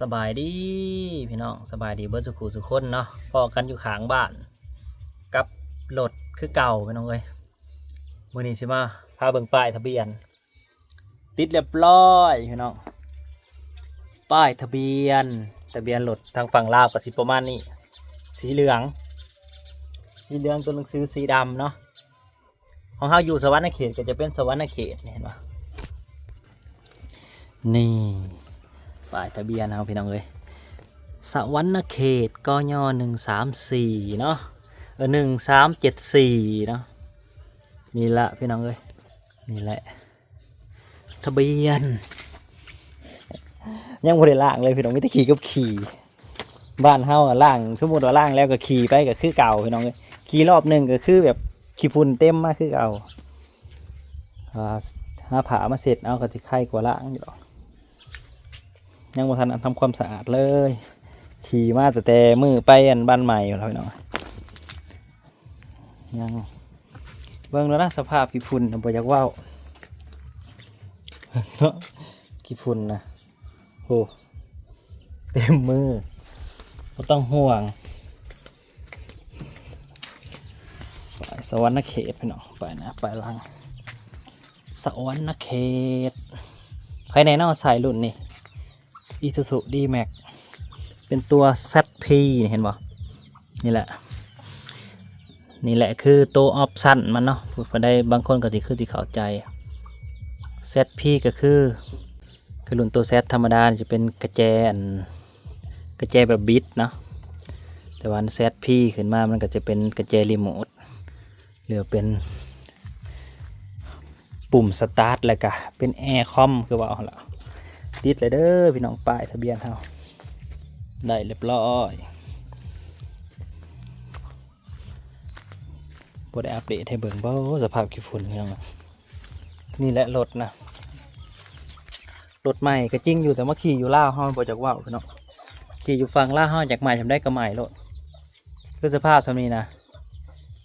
ສະບາຍດີພີ່ນ້ອງ ສະບາຍດີເບິດສູ່ຜູ້ສູ່ຄົນເນາະ ພໍ້ກັນຢູ່ຂ້າງບ້ານກັບລົດຄືເກົ່າພີ່ນ້ອງເອີຍ. ມື້ນີ້ຊິມາພາເບິ່ງປ້າຍທະບຽນ ຕິດລຽບລ້ອຍພີ່ນ້ອງ ປ້າຍທະບຽນ ທະບຽນລົດທາງຝັ່ງລາວກໍຊິປະມານນີ້ ສີເຫຼືອງ ສີເຫຼືອງ ຕົວໜັງສືສີດຳເນາະ. ຂອງເຮົາຢູ່ສະຫວັນນະເຂດກໍຈະເປັນສະຫວັນນະເຂດ ນີ້ເຫັນບໍ່? ນີ້ ປ້າຍທະບຽນເຮົາພີ່ນ້ອງເອີຍ ສະຫວັນນະເຂດ ກຍ ໜຶ່ງສາມສີ່ເນາະ ເອີ ໜຶ່ງສາມເຈັດສີ່ເນາະ. ນີ້ລະພີ່ນ້ອງເອີຍ ນີ້ແຫຼະ ທະບຽນ ຍັງບໍ່ໄດ້ລ້າງເລີຍພີ່ນ້ອງ ມີແຕ່ຂີ້ກັບຂີ້. ບ້ານເຮົາລ້າງ ສົມມຸດວ່າລ້າງແລ້ວກໍຂີ່ໄປກໍຄືເກົ່າພີ່ນ້ອງເອີຍ ຂີ່ລອບໜຶ່ງກໍຄືແບບຂີ້ຝຸ່ນເຕັມມາຄືເກົ່າ. ອ່າ ຫາຜ້າມາເຊັດເອົາກໍຊິໄຄກວ່າລ້າງຢູ່ດອກ. ຍັງບໍ່ທັນທຳຄວາມສະອາດເລີຍ ຂີ່ມາຕັ້ງແຕ່ມື້ໄປອັນບ້ານໃໝ່ພຸ້ນລະພີ່ນ້ອງ. ຍັງ ເບິ່ງດູນະ ສະພາບຂີ້ຝຸ່ນນະ ບໍ່ຢາກເວົ້າເນາະ ຂີ້ຝຸ່ນນະ ໂອ້ ເຕັມມື ບໍ່ຕ້ອງຫ່ວງ. ໄປສະຫວັນນະເຂດພີ່ນ້ອງ ໄປໜ້າໄປຫຼັງ ສະຫວັນນະເຂດ. ໃຜແນ່ເນາະໃຊ້ລຸ້ນນີ້ ອີຊູຊູດີແມັກ ເປັນຕົວແຊັດພີ ນີ້ເຫັນບໍ່? ນີ້ແຫຼະ ນີ້ແຫຼະຄືໂຕອອບຊັນມັນເນາະ ຜູ້ໃດບາງຄົນກໍຊິຄືຊິເຂົ້າໃຈ ແຊັດພີກໍຄື ຄືລຸ້ນໂຕແຊັດທຳມະດາຈະເປັນກະແຈ ອັນ ກະແຈແບບບິດເນາະ ແຕ່ວ່າອັນແຊັດພີຂຶ້ນມາມັນກໍຈະເປັນກະແຈຣີໂມດ ຫຼືວ່າເປັນປຸ່ມສະຕາດ ແລ້ວກະເປັນແອຄອມ ຄືເວົ້າຫັ້ນລະ. ຕິດແລ້ວເດີພີ່ນ້ອງ ປ້າຍທະບຽນເຮົາ ໄດ້ລຽບລ້ອຍ. ບໍ່ໄດ້ອັບເດດໃຫ້ເບິ່ງບໍ່ ສະພາບຂີ້ຝຸ່ນພີ່ນ້ອງ. ນີ້ແຫຼະລົດນະ ລົດໃໝ່ກໍຈິງຢູ່ ແຕ່ມາຂີ່ຢູ່ລາວເຮົາບໍ່ຈັກເວົ້າພີ່ນ້ອງ ຂີ່ຢູ່ຝັ່ງລາວເຮົາຢາກໃໝ່ຊ່ຳໃດກໍໃໝ່ໂລດ. ຄືສະພາບຊ່ຳນີ້ນະ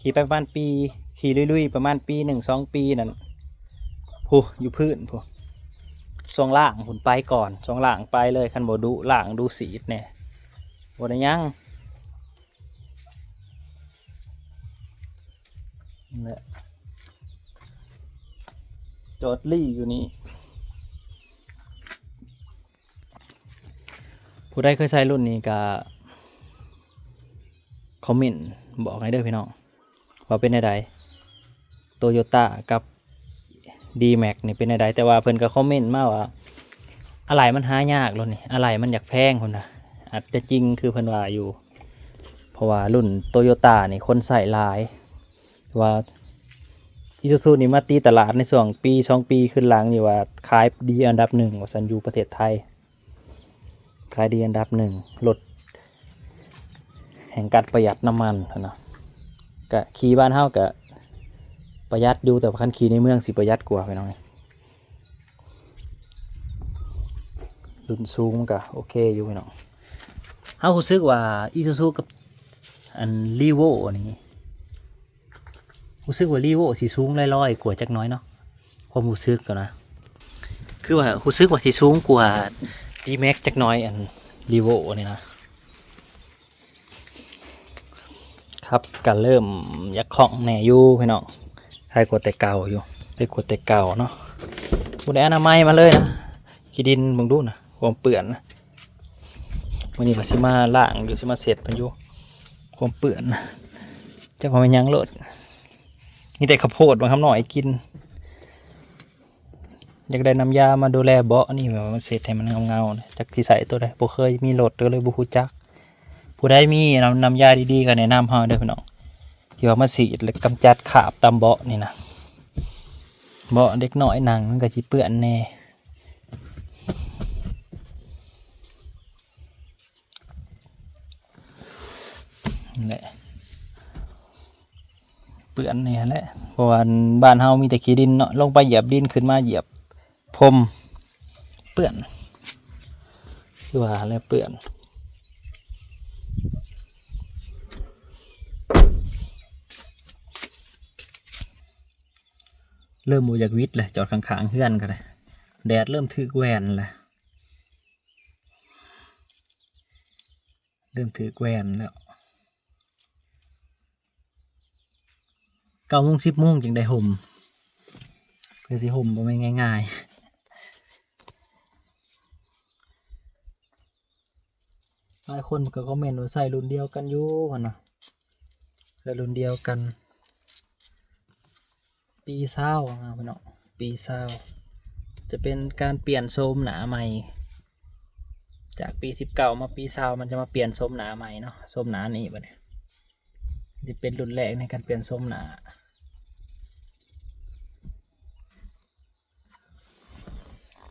ຂີ່ໄປປະມານປີ ຂີ່ລຸຍໆ ປະມານປີໜຶ່ງສອງປີນັ້ນ ຜູ້ຢູ່ພື້ນຜູ້ ຊ່ວງລ້າງພຸ້ນໄປກ່ອນ ຊ່ວງລ້າງໄປເລີຍ ຄັນບໍ່ດຸລ້າງດຸສີດແດ່ ບໍ່ໄດ້ຫຍັງ. ແຫຼະ ຈອດລີ້ຢູ່ນີ້ ຜູ້ໃດເຄີຍໃຊ້ລຸ້ນນີ້ກະຄອມເມັນບອກໃຫ້ເດີພີ່ນ້ອງ ວ່າເປັນແນວໃດ ໂຕໂຍຕ້າກັບ ດີແມັກນີ້ເປັນແນວໃດ ແຕ່ວ່າເພິ່ນກໍຄອມເມັນມາວ່າ ອາໄຫຼ່ມັນຫາຍາກໂລດນີ້ ອາໄຫຼ່ມັນຢາກແພງພຸ້ນນະ ອາດຈະຈິງຄືເພິ່ນວ່າຢູ່ ເພາະວ່າລຸ້ນໂຕໂຍຕ້ານີ້ຄົນໃຊ້ຫຼາຍ ແຕ່ວ່າອີຊູຊູນີ້ມາຕີຕະຫຼາດໃນຊ່ວງປີສອງປີຂຶ້ນຫຼັງນີ້ວ່າຂາຍດີອັນດັບໜຶ່ງວ່າຊັ້ນ ຢູ່ປະເທດໄທ ຂາຍດີອັນດັບໜຶ່ງ ລົດແຫ່ງການປະຢັດນ້ຳມັນຫັ້ນນະ. ກະຂີ່ບ້ານເຮົາກະປະຢັດຢູ່ ແຕ່ວ່າຄັນຂີ່ໃນເມືອງຊິປະຢັດກວ່າພີ່ນ້ອງ. ລຸ້ນສູງມັນກະໂອເຄຢູ່ພີ່ນ້ອງ. ເຮົາຮູ້ສຶກວ່າອີຊູຊູກັບອັນລີໂວນີ້ ຮູ້ສຶກວ່າລີໂວຊິສູງລອຍໆກວ່າຈັກໜ້ອຍເນາະ ຄວາມຮູ້ສຶກກໍນະ ຄືວ່າຮູ້ສຶກວ່າຊິສູງກວ່າດີແມັກຈັກໜ້ອຍ ອັນລີໂວນີ້ນະ. ຂັບກໍເລີ່ມຢາກຄ່ອງແດ່ຢູ່ພີ່ນ້ອງ ໄຄກວ່າແຕ່ເກົ່າຢູ່ ໄຄກວ່າແຕ່ເກົ່າເນາະ. ບໍ່ໄດ້ອະນາໄມມາເລີຍນະ ຂີ້ດິນເບິ່ງດູນະ ຄວາມເປື້ອນນະ. ມື້ນີ້ກໍຊິມາລ້າງຢູ່ ຊິມາເຊັດເພິ່ນຢູ່ ຄວາມເປື້ອນນະ ຈັກວ່າແມ່ນຫຍັງໂລດ. ມີແຕ່ເຂົ້າໂພດບັກຄຳນ້ອຍກິນ. ຢາກໄດ້ນ້ຳຢາມາດູແລເບາະນີ້ ແບບວ່າມັນເຊັດໃຫ້ມັນເງົາໆ ຈັກຊິໃຊ້ໂຕໃດ ບໍ່ເຄີຍມີລົດກໍເລີຍບໍ່ຮູ້ຈັກ. ຜູ້ໃດມີນ້ຳ ນ້ຳຢາດີໆກໍແນະນຳເຮົາເດີພີ່ນ້ອງ ທີ່ວ່າມາສີດ ແລະ ກຳຈັດຄາບຕາມເບາະນີ້ນະ. ເບາະເດັກນ້ອຍນັ່ງມັນກໍຊິເປື້ອນແດ່. ນັ້ນແຫຼະ ເປື້ອນນີ້ແຫຼະ ເພາະວ່າບ້ານເຮົາມີແຕ່ຂີ້ດິນເນາະ ລົງໄປຢຽບດິນ ຂຶ້ນມາຢຽບພົມ ເປື້ອນ ຄືວ່າແຫຼະ ເປື້ອນ. ເລີ່ມບໍ່ຢາກຫວິດແລ້ວ ຈອດຂ້າງໆເຮືອນກໍໄດ້ ແດດເລີ່ມຖືກແວ່ນແລ້ວ. ເລີ່ມຖືກແວ່ນແລ້ວ. ເກົ້າໂມງ ສິບໂມງຈຶ່ງໄດ້ຮົ່ມ. ຄືຊິຮົ່ມບໍ່ແມ່ນງ່າຍໆ. ຫຼາຍຄົນກໍຄອມເມັນວ່າໃຊ້ລຸ້ນດຽວກັນຢູ່ຫັ້ນນະ, ໃຊ້ລຸ້ນດຽວກັນ. ປີຊາວເນາະພີ່ນ້ອງ, ປີຊາວຈະເປັນການປ່ຽນໂສມໜ້າໃໝ່. ຈາກປີສິບເກົ້າມາປີຊາວ ມັນຈະມາປ່ຽນໂສມໜ້າໃໝ່ເນາະ, ໂສມໜ້ານີ້ບັດນີ້ ຈະເປັນລຸ້ນແລກໃນການປ່ຽນໂສມໜ້າ.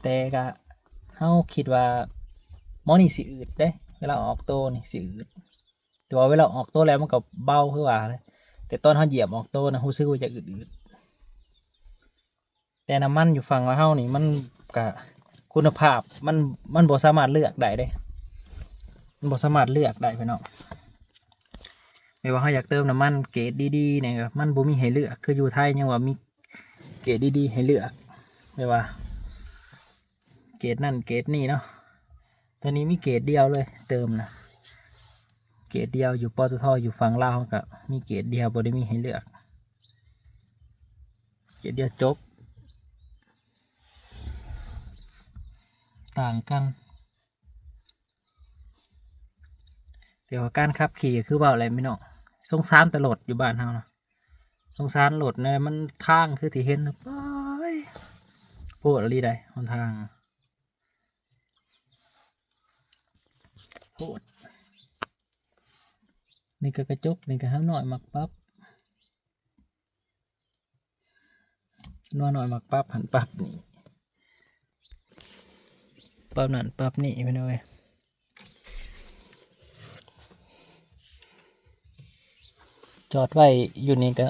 ແຕ່ກະ ເຮົາຄິດວ່າໝໍນີ້ຊິອືດເດ້, ເວລາອອກໂຕນີ້ຊິອືດ. ແຕ່ວ່າເວລາອອກໂຕແລ້ວມັນກໍເບົາຄືວ່າແຫຼະ, ແຕ່ຕອນເຮົາຢຽບອອກໂຕນະ ຮູ້ສຶກວ່າຢາກອືດໆ. ແຕ່ນ້ຳມັນຢູ່ຝັ່ງລາວເຮົານີ້ ມັນກະຄຸນນະພາບ ມັນ ມັນບໍ່ສາມາດເລືອກໄດ້ເດ້, ມັນບໍ່ສາມາດເລືອກໄດ້ພີ່ນ້ອງ. ແບບວ່າເຮົາຢາກເຕີມນ້ຳມັນເກຣດດີໆນີ້ ມັນບໍ່ມີໃຫ້ເລືອກ. ຄືຢູ່ໄທຍັງວ່າມີເກຣດດີໆໃຫ້ເລືອກ, ແບບວ່າເກຣດນັ້ນເກຣດນີ້ເນາະ. ຕອນນີ້ມີເກຣດດຽວເລີຍເຕີມນະ, ເກຣດດຽວ. ຢູ່ ປຕທ ຢູ່ຝັ່ງລາວເຮົາກໍມີເກຣດດຽວ, ບໍ່ໄດ້ມີໃຫ້ເລືອກ, ເກຣດດຽວຈົບ. ຕ່າງກັນ. ແຕ່ວ່າການຂັບຂີ່ກໍຄືເວົ້າແຫຼະພີ່ນ້ອງ, ສົງສານແຕ່ລົດຢູ່ບ້ານເຮົານະ, ສົງສານລົດນະ. ມັນທາງຄືທີ່ເຫັນນະ ໂອ້ຍ ໂພດອີ່ຫຼີໃດ໋ ຫົນທາງ ໂພດ. ນີ້ກໍກະຈົກ, ນີ້ກໍຫາວນ້ອຍມັກປັບ. ໜູນ້ອຍມັກປັບຫັ້ນປັບນີ້, ປັບນັ້ນປັບນີ້ພີ່ນ້ອງເອີຍ. ຈອດໄວ້ຢູ່ນີ້ກະ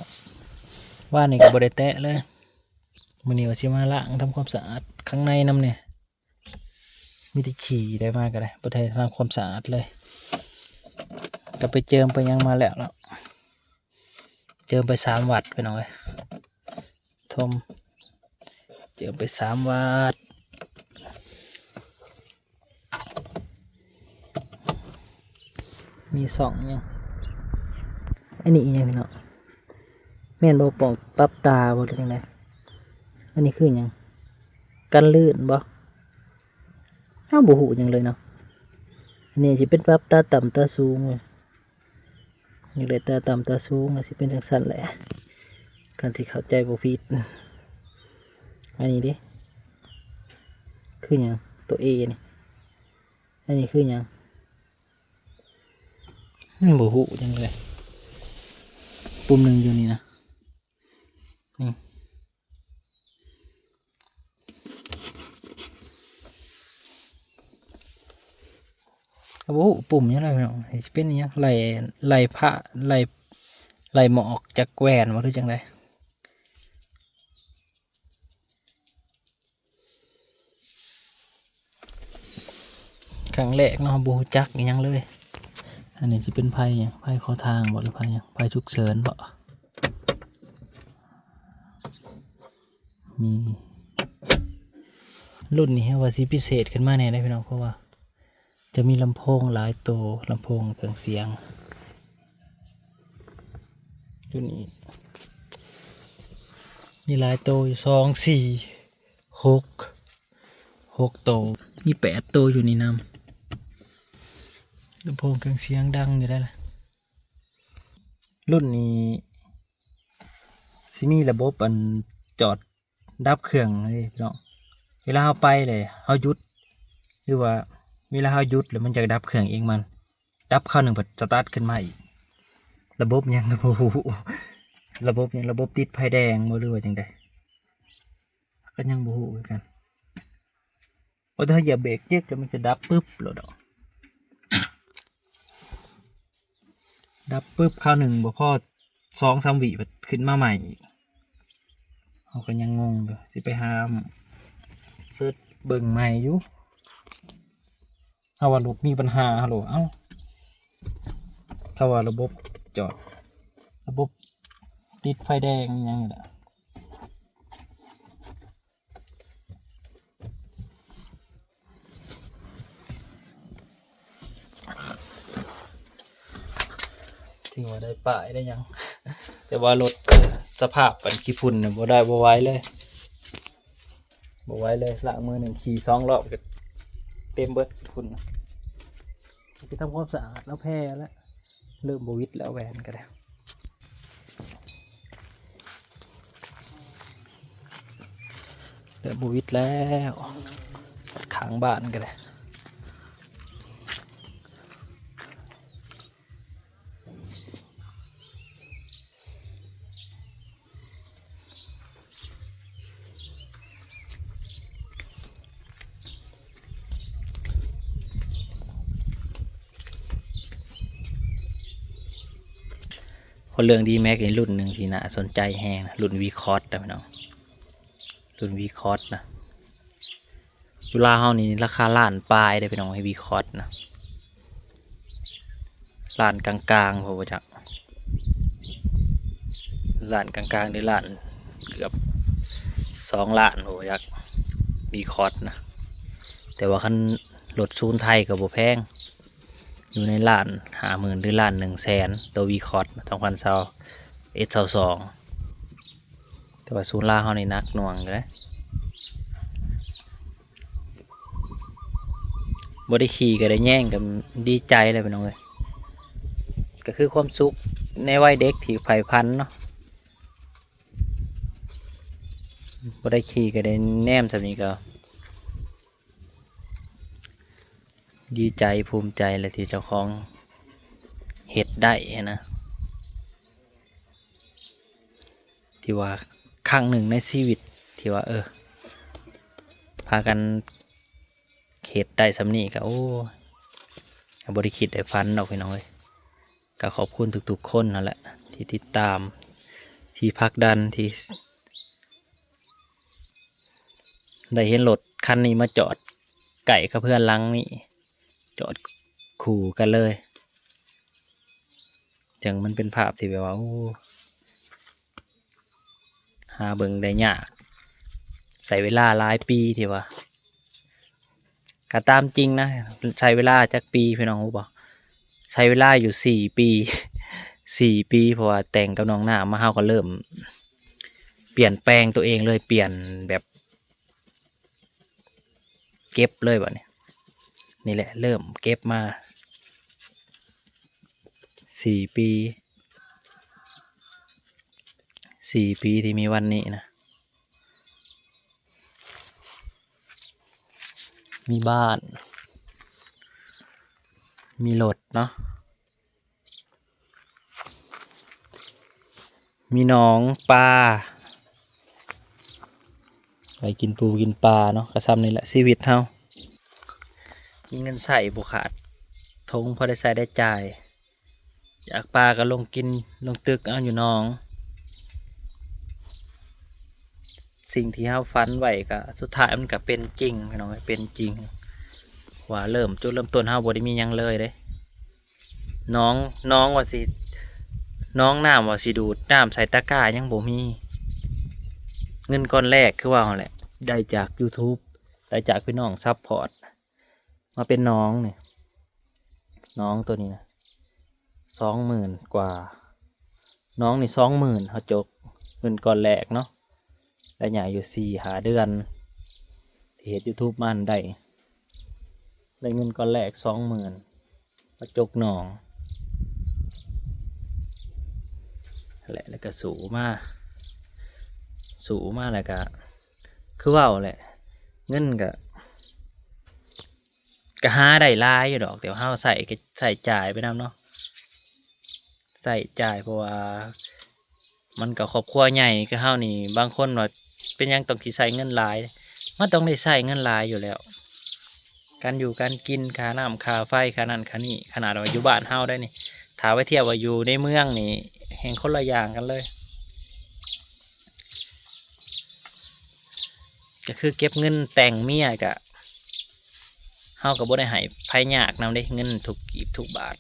ວານນີ້ກະບໍ່ໄດ້ແຕະເລີຍ. ມື້ນີ້ວ່າຊິມາລ້າງທຳຄວາມສະອາດຂ້າງໃນນຳແດ່. ມີແຕ່ຂີ້ໄດ້ມາກໍໄດ້, ບໍ່ໄດ້ທຳຄວາມສະອາດເລີຍ. ກໍໄປເຈີມໄປຫຍັງມາແລ້ວເນາະ, ເຈີມໄປສາມວັດພີ່ນ້ອງເອີຍ, ຖົມ ເຈີມໄປສາມວັດ. ມີຊ່ອງຫຍັງ? ອັນນີ້ອີ່ຫຍັງພີ່ນ້ອງ? ແມ່ນບໍ່? ປ່ອງປັບຕາບໍ່ ຫຼືຈັ່ງໃດ? ອັນນີ້ຄືຫຍັງ? ກັນລື່ນບໍ່? ເຮົາບໍ່ຮູ້ຫຍັງເລີຍເນາະ. ອັນນີ້ຊິເປັນປັບຕາຕ່ຳຕາສູງເວີ້ຍ. ຢາກໄດ້ຕາຕ່ຳຕາສູງກໍຊິເປັນຈັ່ງຊັ້ນແຫຼະ, ຄັນຊິເຂົ້າໃຈບໍ່ຜິດ. ອັນນີ້ເດ້ ຄືຫຍັງ? ຕົວ A ນີ້. ອັນນີ້ຄືຫຍັງ? ຍັງບໍ່ຮູ້ຫຍັງເລີຍ. ປຸ່ມໜຶ່ງຢູ່ນີ້ນະ. ນີ້ ກໍບໍ່ຮູ້ປຸ່ມຫຍັງແຫຼະພີ່ນ້ອງ. ຊິເປັນຫຍັງ? ໄລ່ ໄລ່ພະ ໄລ່ ໄລ່ໝອກຈາກແວ່ນບໍ່ ຫຼືຈັ່ງໃດ? ຄັ້ງແລກເນາະ, ບໍ່ຮູ້ຈັກອີ່ຫຍັງເລີຍ. ອັນນີ້ຊິເປັນໄຟຫຍັງ? ໄຟຂໍທາງບໍ ຫຼືໄຟຫຍັງ? ໄຟສຸກເສີນບໍ? ມີ ລຸ້ນນີ້ເຮົາວ່າຊິພິເສດຂຶ້ນມາແດ່ເດ້ພີ່ນ້ອງ, ເພາະວ່າ ຈະມີລຳໂພງຫຼາຍໂຕ, ລຳໂພງເຄື່ອງສຽງ. ໂຕນີ້ມີຫຼາຍໂຕຢູ່ ສອງ ສີ່ ຫົກ ຫົກໂຕ, ມີແປດໂຕຢູ່ນີ້ນຳ. ລຳໂພງເຄື່ອງສຽງດັງຢູ່ໄດ໋ລະ. ລຸ້ນນີ້ຊິມີລະບົບອັນຈອດ ດັບເຄື່ອງເດ້ພີ່ນ້ອງ. ເວລາເຮົາໄປແລ້ວເຮົາຢຸດ ຫຼືວ່າເວລາເຮົາຢຸດແລ້ວມັນຈະດັບເຄື່ອງເອງ, ມັນດັບຄາວໜຶ່ງພັດສະຕາດຂຶ້ນມາອີກ. ລະບົບຫຍັງກໍບໍ່ຮູ້, ລະບົບຫຍັງ? ລະບົບຕິດໄຟແດງບໍ ຫຼືວ່າຈັ່ງໃດ? ກໍຍັງບໍ່ຮູ້ຄືກັນ. ວ່າຖ້າຢຽບເບຣກຈຶກແລ້ວມັນຈະດັບປຶບໂລດດອກ. ດັບປຶບຄາວໜຶ່ງບໍ່ພໍ ສອງສາມວິ ພັດຂຶ້ນມາໃໝ່ອີກ. ເຮົາກໍຍັງງົງຢູ່, ຊິໄປຫາເສີດເບິ່ງໃໝ່ຢູ່. ເຮົາວ່າລົດມີບັນຫາ ເຮົາໂລດ ເອົ້າ ຖ້າວ່າລະບົບຈອດ ລະບົບຕິດໄຟແດງອີ່ຫຍັງນີ້ແຫຼະ. ວ່າໄດ້ປ້າຍໄດ້ຫຍັງ ແຕ່ວ່າລົດສະພາບອັນຂີ້ຝຸ່ນນະ ບໍ່ໄດ້ ບໍ່ໄຫວເລີຍ ບໍ່ໄຫວເລີຍ. ລ້າງມືໜຶ່ງ ຂີ່ສອງລອບກໍເຕັມເບິດຂີ້ຝຸ່ນນະ. ໄປທຳຄວາມສະອາດແລ້ວ ແຜ່ແລ້ວ ເລີ່ມບໍ່ຫວິດແລ້ວ ແວ່ນກໍໄດ້ ເລີ່ມບໍ່ຫວິດແລ້ວ ຂ້າງບ້ານກໍໄດ້. ເພາະເລື່ອງ D-Max ນີ້ ລຸ້ນໜຶ່ງທີ່ໜ້າສົນໃຈແຮງນະ ລຸ້ນ V-Cross ນະພີ່ນ້ອງ ລຸ້ນ V-Cross ນະ. ຢູ່ລາວເຮົານີ້ລາຄາລ້ານປາຍເດ້ພີ່ນ້ອງເອີຍ V-Cross ນະ ລ້ານກາງໆ ພຸ້ນບໍ່ຈັກ ລ້ານກາງໆ ຫຼືລ້ານ ເກືອບສອງລ້ານ ບໍ່ຈັກ V-Cross ນະ. ແຕ່ວ່າຄັນລົດສູນໄທກໍບໍ່ແພງ ຢູ່ໃນລ້ານຫ້າໝື່ນ ຫຼືລ້ານໜຶ່ງແສນ ໂຕ V-Cross ນະ ສອງພັນຊາວເອັດ ຊາວສອງ. ແຕ່ວ່າສູນລາວເຮົານີ້ໜັກໜ່ວງຢູ່ເດ້ ບໍ່ໄດ້ຂີ່ກໍໄດ້ແຍງ ກໍດີໃຈແລ້ວພີ່ນ້ອງເອີຍ. ກໍຄືຄວາມສຸກໃນໄວເດັກທີ່ໃຝ່ຝັນເນາະ ບໍ່ໄດ້ຂີ່ກໍໄດ້ແນມສ່ຳນີ້ກໍ ດີໃຈພູມໃຈແຫຼະທີ່ເຈົ້າຂອງເຮັດໄດ້ຫັ້ນນະ ທີ່ວ່າຄັ້ງໜຶ່ງໃນຊີວິດທີ່ວ່າ ເອີ ພາກັນເຮັດໄດ້ສ່ຳນີ້ກໍ ໂອ້ ກໍບໍ່ໄດ້ຄິດໄດ້ຝັນດອກພີ່ນ້ອງເອີຍ. ກໍຂອບຄຸນທຸກໆຄົນຫັ້ນແຫຼະ ທີ່ຕິດຕາມ ທີ່ຜັກດັນ ທີ່ ໄດ້ເຫັນລົດຄັນນີ້ມາຈອດໃກ້ກັບເຮືອນຫຼັງນີ້ ຈອດຄູ່ກັນເລີຍ ຈັ່ງມັນເປັນພາບທີ່ແບບວ່າ ໂອ້ ຫາເບິ່ງໄດ້ຍາກ ໃຊ້ເວລາຫຼາຍປີທີ່ວ່າ ກໍຕາມຈິງນະ ໃຊ້ເວລາຈັກປີພີ່ນ້ອງຮູ້ບໍ່? ໃຊ້ເວລາຢູ່ສີ່ປີ ສີ່ປີ ເພາະວ່າແຕ່ງກັບນ້ອງນ້ຳມາ ເຮົາກໍເລີ່ມປ່ຽນແປງຕົວເອງເລີຍ ປ່ຽນແບບເກັບເລີຍບາດນີ້. ນີ້ແຫຼະ ເລີ່ມເກັບມາສີ່ປີ ສີ່ປີທີ່ມີວັນນີ້ນະ. ມີບ້ານ ມີລົດເນາະ ມີໜອງປາ ໄວ້ກິນປູກິນປາເນາະ. ກໍສ່ຳນີ້ແຫຼະຊີວິດເຮົາ ມີເງິນໃຊ້ບໍ່ຂາດຖົງ ພໍໄດ້ໃຊ້ໄດ້ຈ່າຍ. ຢາກປາກໍລົງກິນລົງຕຶກເອົາຢູ່ໜອງ. ສິ່ງທີ່ເຮົາຝັນໄວ້ກໍສຸດທ້າຍມັນກໍເປັນຈິງພີ່ນ້ອງເອີຍ ເປັນຈິງ. ວ່າເລີ່ມ ຈຸດເລີ່ມຕົ້ນເຮົາບໍ່ໄດ້ມີຫຍັງເລີຍເດ້ ໜອງ ໜອງວ່າຊິ ໜອງນ້ຳວ່າຊິດູດນ້ຳໃສ່ຕະກ້າຍັງບໍ່ມີ. ເງິນກ້ອນແລກຄືວ່າຫັ້ນແຫຼະ ໄດ້ຈາກ YouTube ໄດ້ຈາກພີ່ນ້ອງຊັບພອດ ມາເປັນໜອງນີ້ ໜອງໂຕນີ້ນະ ສອງໝື່ນກວ່າ ໜອງນີ້ສອງໝື່ນ ເຮົາຈົກເງິນກ້ອນແລກເນາະ ໄລຍະຢູ່ສີ່ຫ້າເດືອນ ທີ່ເຮັດ YouTube ມາຫັ້ນໄດ້ ໄດ້ເງິນກ້ອນແລກສອງໝື່ນ ມາຈົກໜອງແຫຼະ ແລ້ວກໍສູ້ມາ ສູ້ມາແລ້ວກໍ ຄືເວົ້າແຫຼະ ເງິນກໍ ກໍຫາໄດ້ຫຼາຍຢູ່ດອກ ແຕ່ວ່າເຮົາໃຊ້ ກໍໃຊ້ຈ່າຍໄປນຳເນາະ ໃຊ້ຈ່າຍ ເພາະວ່າມັນກໍຄອບຄົວໃຫຍ່ຄືເຮົານີ້ ບາງຄົນວ່າເປັນຫຍັງຕ້ອງຊິໃຊ້ເງິນຫຼາຍ ມັນຕ້ອງໄດ້ໃຊ້ເງິນຫຼາຍຢູ່ແລ້ວ ການຢູ່ການກິນ ຄ່ານ້ຳຄ່າໄຟ ຄ່ານັ້ນຄ່ານີ້. ຂະໜາດວ່າຢູ່ບ້ານເຮົາໄດ໋ນີ້ ຖ້າໄປທຽບວ່າຢູ່ໃນເມືອງນີ້ ແຮ່ງຄົນລະຢ່າງກັນເລີຍ. ກໍຄືເກັບເງິນແຕ່ງເມຍ ກະ ເຮົາກໍບໍ່ໄດ້ໃຫ້ໃຜຍາກນຳເດ້ ເງິນທຸກກີບທຸກບາດ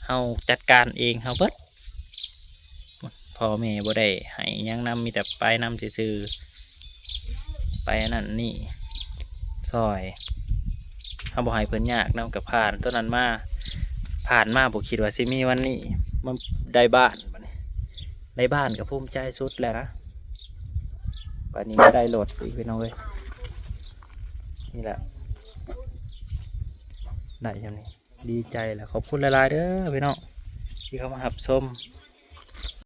ເຮົາຈັດການເອງເຮົາເບິດ ພໍ່ແມ່ບໍ່ໄດ້ໃຫ້ຫຍັງນຳ ມີແຕ່ໄປນຳຊື່ໆ ໄປອັນນັ້ນນີ້ຊ່ອຍ ເຮົາບໍ່ໃຫ້ເພິ່ນຍາກນຳ ກໍຜ່ານຕົວນັ້ນມາ ຜ່ານມາບໍ່ຄິດວ່າຊິມີວັນນີ້. ມາໄດ້ບ້ານ ບາດນີ້ໄດ້ບ້ານກໍພູມໃຈສຸດແລ້ວນະ. ບາດນີ້ກໍໄດ້ລົດອີກ ພີ່ນ້ອງເອີຍ. ນີ້ແຫຼະ ໄດ້ຊ່ຳນີ້ ດີໃຈແລ້ວ. ຂອບຄຸນຫຼາຍໆເດີພີ່ນ້ອງ ທີ່ເຂົ້າມາຮັບຊົມ.